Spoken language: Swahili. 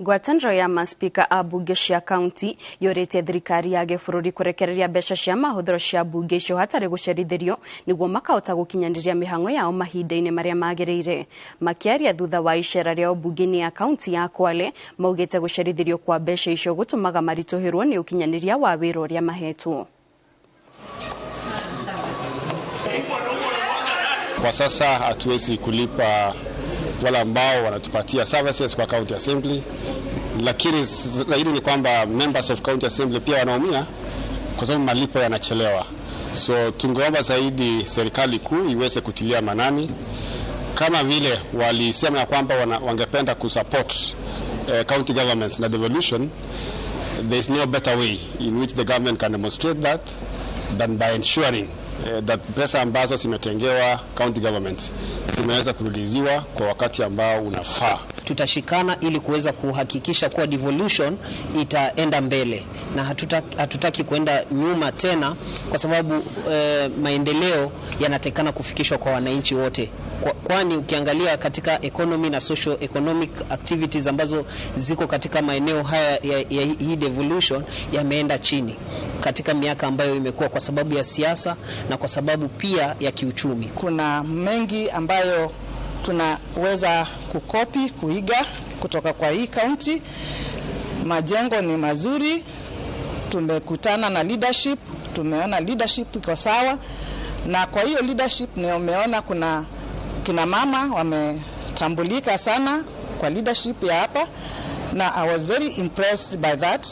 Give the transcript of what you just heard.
Ngwatanĩro ya maspika a mbunge cia kaunti yũrĩtie thirikari ya gĩbũrũri kũrekereria mbeca cia mahũthĩro cia mbunge icio hatarĩ gũcerithĩrio nĩguo makahota gũkinyanĩria mĩhang'o yao mahinda-inĩ marĩa magĩrĩire. Makĩaria thutha wa icera rĩao mbunge-inĩ ya kaunti ya Kwale, maugĩte gũcerithĩrio kwa mbeca icio gũtũmaga maritũhĩrwo nĩ ũkinyanĩria wa wĩra ũrĩa mahetwo. Kwa sasa hatuwezi kulipa wale ambao wanatupatia services kwa county assembly, lakini zaidi ni kwamba members of county assembly pia wanaumia kwa sababu malipo yanachelewa. So tungeomba zaidi serikali kuu iweze kutilia manani, kama vile walisema ya kwamba wangependa kusupport county governments na devolution. There is no better way in which the government can demonstrate that than by ensuring that pesa ambazo zimetengewa county governments zimeweza kurudiziwa kwa wakati ambao unafaa. Tutashikana ili kuweza kuhakikisha kuwa devolution itaenda mbele na hatutaki kuenda nyuma tena, kwa sababu maendeleo yanatakikana kufikishwa kwa wananchi wote, kwani ukiangalia katika economy na social economic activities ambazo ziko katika maeneo haya ya hii devolution yameenda chini katika miaka ambayo imekuwa kwa sababu ya siasa na kwa sababu pia ya kiuchumi. Kuna mengi ambayo tunaweza kucopy, kuiga kutoka kwa hii county. Majengo ni mazuri, tumekutana na leadership, tumeona leadership iko sawa, na kwa hiyo leadership nimeona kuna kina mama wametambulika sana kwa leadership ya hapa, na I was very impressed by that.